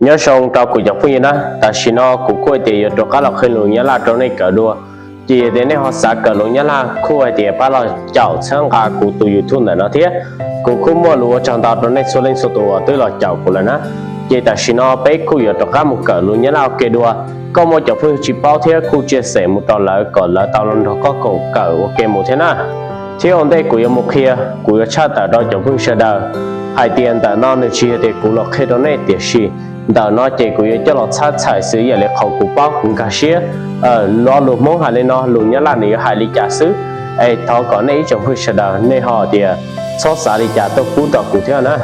Nyob zoo rau kuv cov phooj ywg na, tam sim no kuv kuj hais tias yuav rov qab los qhia lus Nyab Laj rau nej kawm dua. Ces yog tias nej ho xav kawm lus Nyab Laj kuj hais tias pab los caum txhawb nqa kuv tus YouTube ntawm no thiab. Kuv kuj muaj lus ua tsaug ntau rau nej txhua leej txhua tus uas twb los caum kuv lawm na. Ces tam sim no peb kuj yuav rov qab mus kawm lus Nyab Laj ua ke dua. Koj muaj cov phooj ywg tsis paub thiab kuj share mus rau lawv kom lawv tau los nrog koj koom kawm ua ke mus thiab na. Thiab ua ntej kuv yuav mus qhia, kuv yuav tshaj tawm rau cov phooj ywg sawv daws hais tias ntawm no nws tsis yog tias kuv los qhia rau nej, tiam sis ntawm no ces kuv yuav coj los txhab txhais xws yam li qhov kuv paub kuv nkag siab. Lo lus Hmoob hais li no, lus Nyab Laj nws yuav hais li cas xwb. Es thov kom nej ib tsoom phooj ywg sawv daws nej ho tias txhob xav li cas tuaj pub rau kuv thiab na.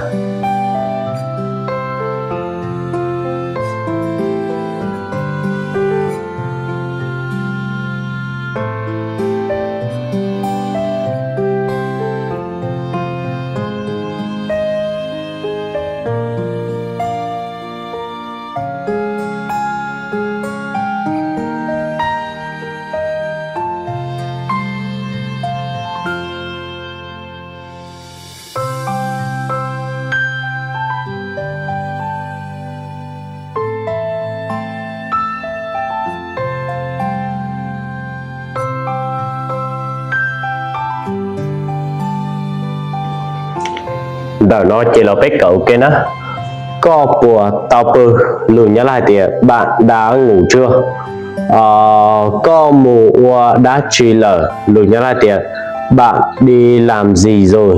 Ntawm no ces los peb kawm ua ke na. Koj puas tau pw? Lus Nyab Laj hais tias bạn đã ngủ chưa? Koj mus ua dab tsi lawm? Lus Nyab Laj hais tias bạn đi làm gì rồi?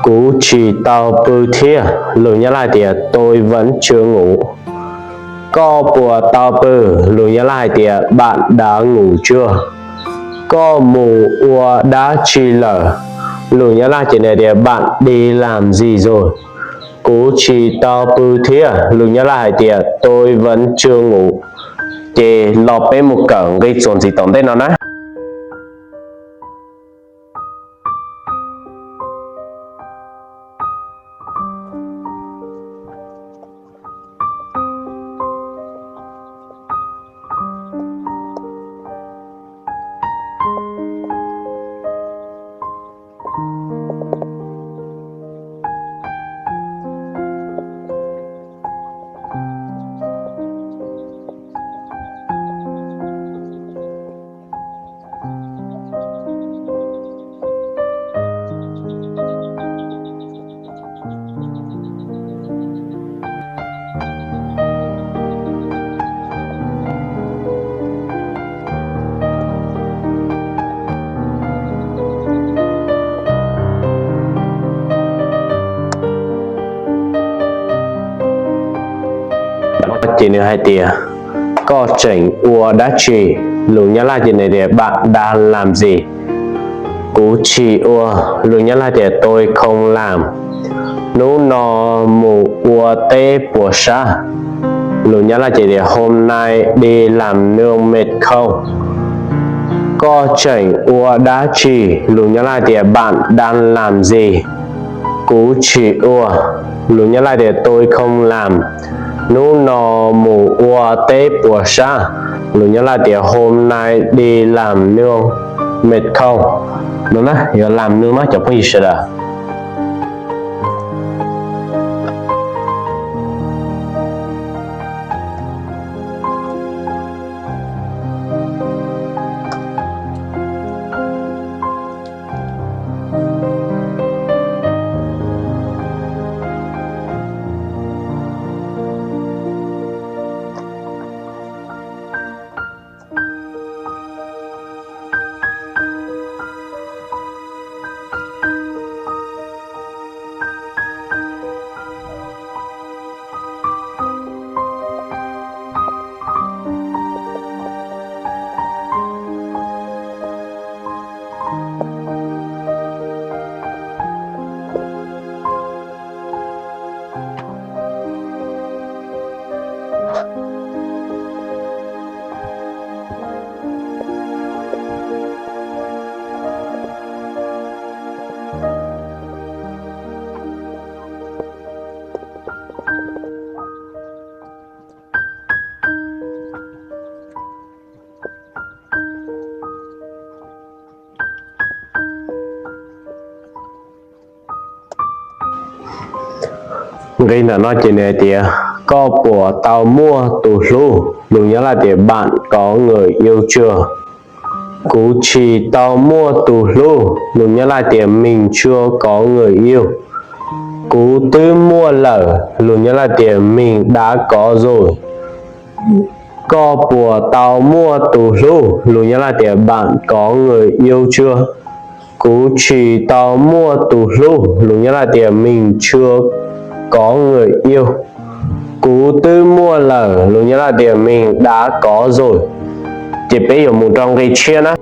Kuv tsis tau pw thiab. Lus Nyab Laj hais tias tôi vẫn chưa ngủ. Koj puas tau pw? Lus Nyab Laj hais tias bạn đã ngủ chưa? Koj mus ua dab tsi lawm? Lus Nyab Laj ces nws hais tias bạn đi làm gì rồi? Kuv tsis tau pw thiab. Lus Nyab Laj hais tias tôi vẫn chưa ngủ. Ces los peb mus kawm nqi txuas ntxiv tom ntej no na. Ces nws hais tias koj tseem ua dab tsi? Lus Nyab Laj ces nws tias bạn đang làm gì? Kuv tsis ua. Lus Nyab Laj tias tôi không làm. Hnub no mus ua teb puas sab? Lus Nyab Laj ces tias hôm nay đi làm nương mệt không? Koj tseem ua dab tsi? Lus Nyab Laj tias bạn đang làm gì? Kuv tsis ua. Lus Nyab Laj tias tôi không làm. Hnub no mus ua teb puas sab? Lus Nyab Laj tias hôm nay đi làm nương mệt không? No na, yog làm nương no cov phooj ywg sawv daws. Nqi ntawm no ces nws hais tias Koj puas tau muaj tus hlub? Lus Nyab Laj tias bạn có người yêu chưa? Kuv tsis tau muaj tus hlub. Lus Nyab Laj tias mình chưa có người yêu. Kuv twb muaj lawm. Lus Nyab Laj tias mình đã có rồi. Koj puas tau muaj tus hlub? Lus Nyab Laj tias bạn có người yêu chưa? Kuv tsis tau muaj tus hlub. Lus Nyab Laj tias mình chưa có người yêu. Kuv twb muaj lawm. Lus Nyab Laj tias mình đã có rồi. Ces peb yuav mus rau nqe tshiab na.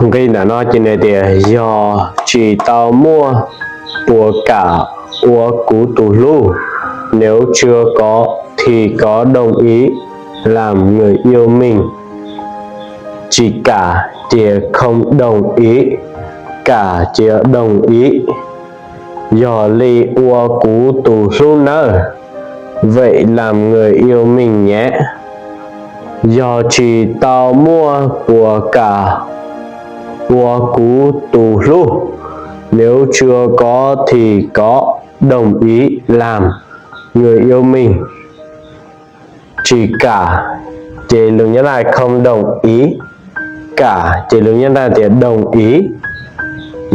Nqe ntawm no ces nws tias yog tsis tau muaj puas kam ua kuv tus hlub? Nếu chưa có thì có đồng ý làm người yêu mình? Tsis kam ces không đồng ý, kam ces đồng ý. Yog li ua kuv tus hlub nawb, vậy làm người yêu mình nhé. Yog tsis tau muaj puas kam ua kuv tus hlub? Nếu chưa có thì có đồng ý làm người yêu mình. Tsis kam ces lus Nyab Laj không đồng ý, kam ces lus Nyab Laj tias đồng ý.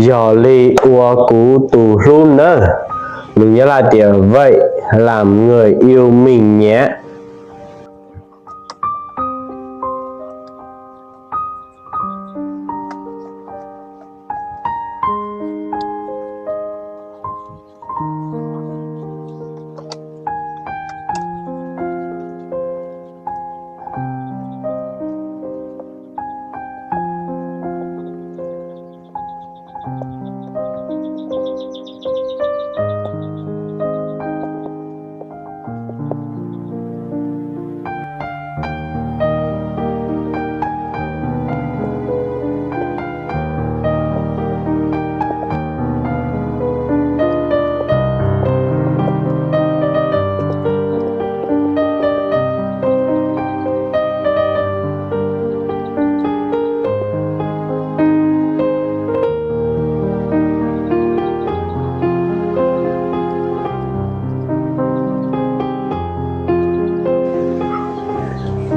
Yog li ua kuv tus hlub nawb, lus Nyab Laj tias vậy làm người yêu mình nhé.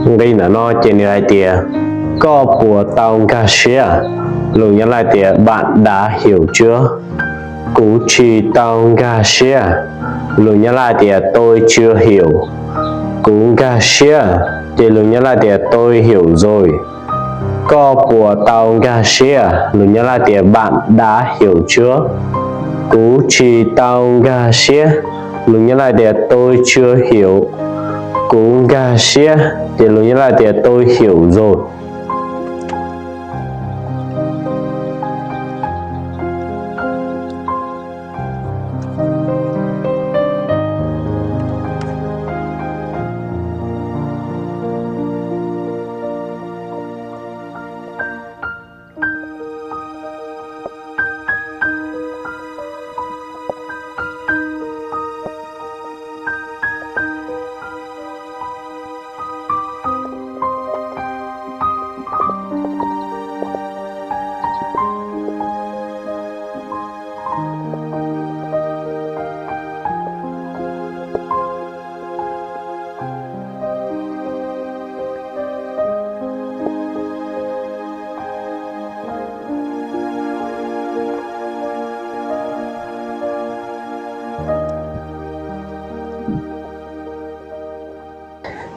Nqe ntawm no ces nws hais tias koj puas tau nkag siab? Lus Nyab Laj tias bạn đã hiểu chưa? Kuv tsis tau nkag siab, lus Nyab Laj tias tôi chưa hiểu. Kuv nkag siab, ces lus Nyab Laj tias tôi hiểu rồi. Koj puas tau nkag siab? Lus Nyab Laj tias bạn đã hiểu chưa? Kuv tsis tau nkag siab, lus Nyab Laj tias tôi chưa hiểu. Kuv nkag siab, ces lus Nyab Laj tias tôi hiểu rồi.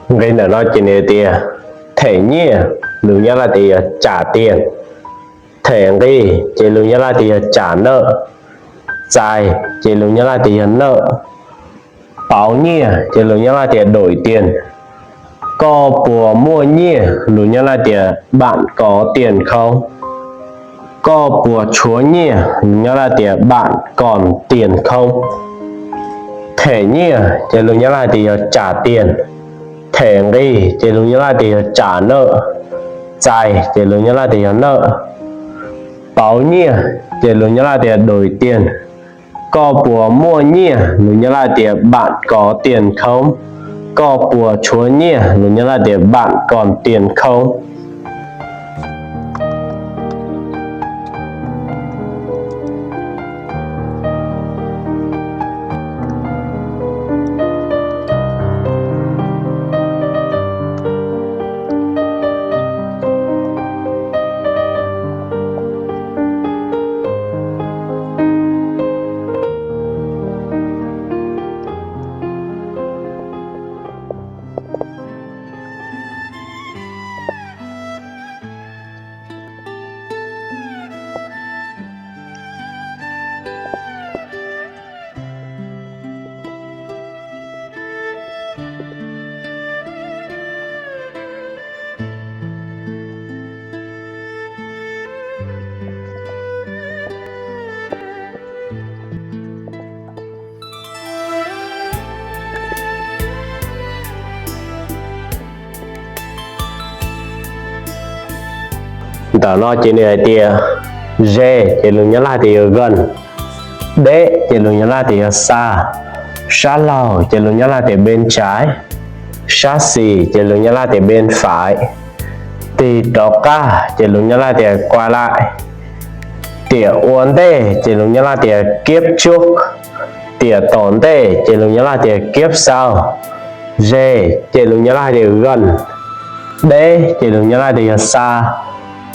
Nqe ntawm no ces nws tias, them nyiaj lus Nyab Laj tias yog trả tiền, them nqi ces lus Nyab Laj tias yog trả nợ, txais ces lus Nyab Laj tias yog nợ, pauv nyiaj ces lus Nyab Laj tias đổi tiền, koj puas muaj nyiaj lus Nyab Laj tias bạn có tiền không, koj puas tshuav nyiaj lus Nyab Laj tias bạn còn tiền không, them nyiaj ces lus Nyab Laj tias yog trả tiền, them nqi ces lus Nyab Laj tias yog trả nợ, txais ces lus Nyab Laj tias yog nợ, pauv nyiaj ces lus Nyab Laj tias đổi tiền, koj puas muaj nyiaj lus Nyab Laj tias bạn có tiền không, koj puas tshuav nyiaj lus Nyab Laj tias bạn còn tiền không. Ntawm no ces nws hais tias, ze ces lus Nyab Laj tias yog gần, deb ces lus Nyab Laj tias yog xa, sab laug ces lus Nyab Laj tias bên trái, sab xis ces lus Nyab Laj tias bên phải, tig rov qab ces lus Nyab Laj tias quay lại, tiam ua ntej ces lus Nyab Laj tias kiếp trước, tiam tom ntej ces lus Nyab Laj tias kiếp sau, ze ces lus Nyab Laj tias gần, deb ces lus Nyab Laj tias yog xa,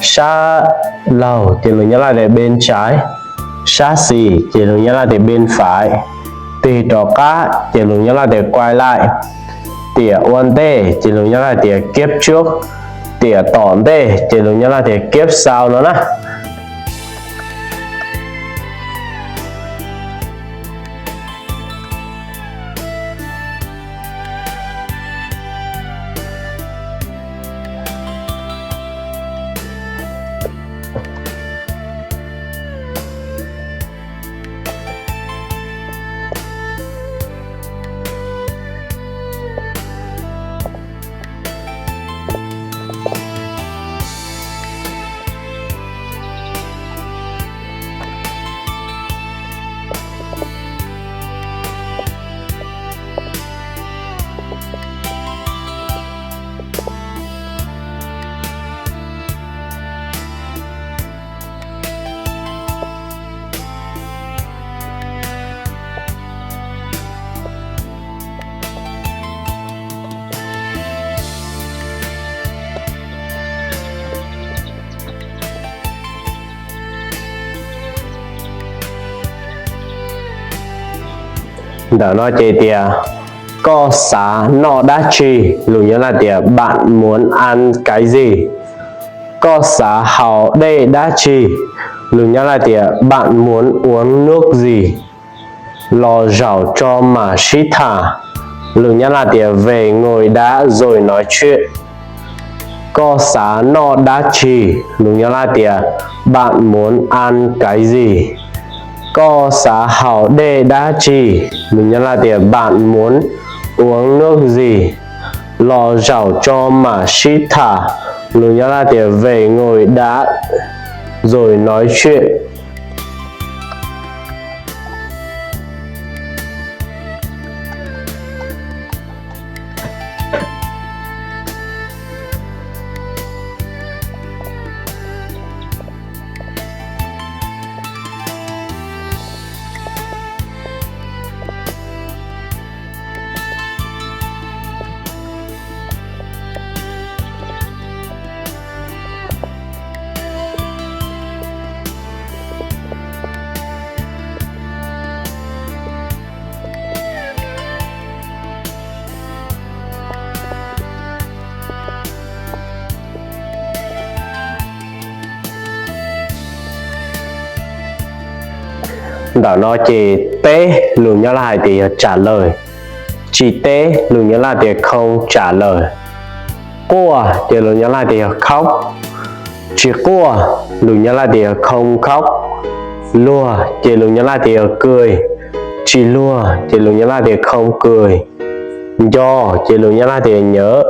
sab laug ces lus Nyab Laj tias bên trái, sab xis ces lus Nyab Laj tias bên phải, tig rov qab ces lus Nyab Laj tias quay lại, tiam ua ntej ces lus Nyab Laj tias kiếp trước, tiam tom ntej ces lus Nyab Laj tias kiếp sau no na. Ntawm no ces tias, koj xav noj dab tsi, lus Nyab Laj tias bạn muốn ăn cái gì. Koj xav haus dej dab tsi, lus Nyab Laj tias bạn muốn uống nước gì. Los zaum tso mam sib tham, lus Nyab Laj tias về ngồi đá rồi nói chuyện. Koj xav noj dab tsi, lus Nyab Laj tias bạn muốn ăn cái gì. Koj xav haus dej dab tsi, lus Nyab Laj tias bạn muốn uống nước gì. Los zaum tso mam sib tham, lus Nyab Laj tias về ngồi đá rồi nói chuyện. Ntawm no ces teb lus Nyab Laj hais tias yog trả lời, tsis teb lus Nyab Laj tias không trả lời, quaj ces lus Nyab Laj tias yog khóc, tsis quaj lus Nyab Laj tias yog không khóc, luag ces lus Nyab Laj tias yog cười, tsis luag ces lus Nyab Laj tias không cười, nco ces lus Nyab Laj tias nhớ,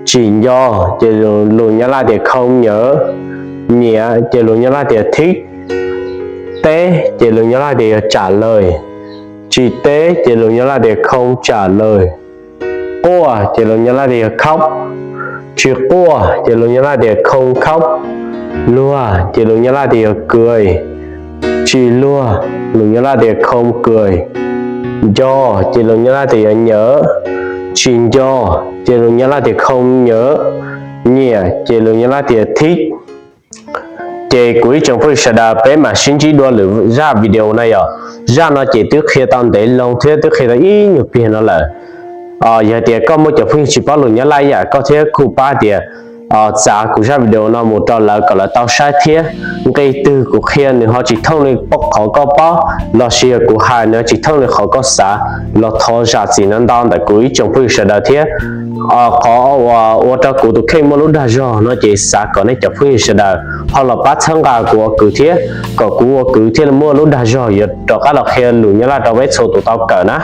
tsis nco ces lus Nyab Laj tias không nhớ, nyiam ces lus Nyab Laj tias thích, teb ces lus Nyab Laj tias yog trả lời, tsis teb ces lus Nyab Laj tias không trả lời, quaj ces lus Nyab Laj tias yog khóc, tsis quaj ces lus Nyab Laj tias không khóc, luag ces lus Nyab Laj tias yog cười, tsis luag lus Nyab Laj tias không cười, nco ces lus Nyab Laj tias yog nhớ, tsis nco ces lus Nyab Laj tias không nhớ, nyiam ces lus Nyab Laj tias thích. Ces kuv ib tsoom phooj ywg sawv daws, peb mam sib ntsib dua lwm zaj video no yom. Zaj no ces twb qhia tau ntev loo thiab twb qhia tau ib nyuag pliag no lawm. Yog tias koj muaj cov phooj ywg tsis paub lus Nyab Laj ib yam koj thiab kuj pab tias txav kuv zaj video no mus rau lawv kom lawv tau saib thiab. Nqe twg kuv qhia nws ho tsis thooj li qhov koj paub lossis yog kuv hais nws ho tsis thooj li qhov koj xav los thov zam txim no ntau ntawm kuv ib tsoom phooj ywg sawv daws thiab. Qhov uas ua rau kuv tus kheej muaj lub dag zog no ces xav kom nej cov phooj ywg sawv daws ho los pab txhawb nqa kuv ua kwv thiab, kom kuv ua kwv thiaj li muaj lub dag zog yuav rov qab los qhia lus Nyab Laj rau peb txhua tus tau kawm na.